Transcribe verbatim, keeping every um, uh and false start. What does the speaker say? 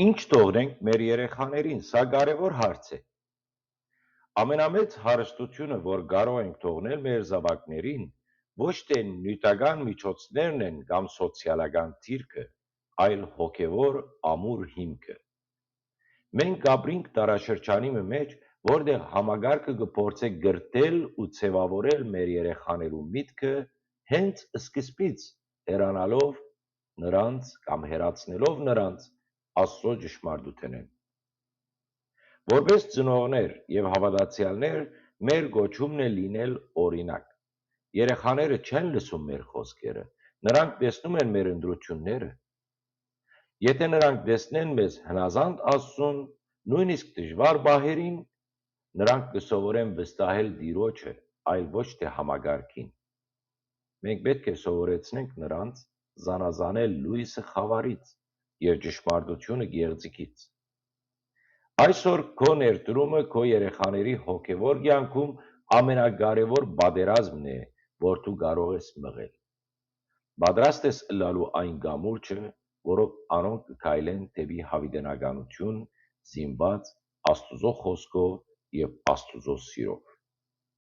Ինչ թողնենք մեր երեխաներին, սա կարեւոր հարց է։ Ամենամեծ հարստությունը, որ կարող ենք թողնել մեր զաւակներին, ոչ թէ նիւթական միջոցներն են կամ սոցիալական դիրքը, այլ հոգեւոր ամուր հիմքը։ Մենք կապրինք տարաշրջանի մը մէջ, որտեղ համակարգը կը փորձէ կրթել ու ձեւաւորել մեր երեխաներու միտքը հենց սկիզբից, հեռանալով նրանց կամ հեռացնելով նրանց Աստծո ճշմարտութենէն։ Որպէս ծնողներ եւ հաւատացեալներ, մեր կոչումն է լինել օրինակ։ Երեխաները չեն լսում մեր խօսքերը, նրանք տեսնում են մեր ընտրութիւնները։ Եթէ նրանք տեսնեն մեզ հնազանդ Աստծուն, նոյնիսկ դժուար պահերին, նրանք կը սովորեն վստահել Տիրոջը, այլ ոչ թէ համակարգին։ Մենք պէտք է սովորեցնենք նրանց զանազանել լոյսը խաւարից եւ ճշմարտութիւնը գեղձիկից։ Այսօր քո ներդրումը քո երեխաների հոգեւոր կեանքում ամենակարեւոր պատերազմն է, որ դու կարող ես մղել։ Պատրաստ ես ըլլալու այն կամուրջը, որով անոնք կը քայլեն դէպի յաւիտենականութիւն, զինուած Աստուծոյ խօսքով եւ Աստուծոյ սիրով։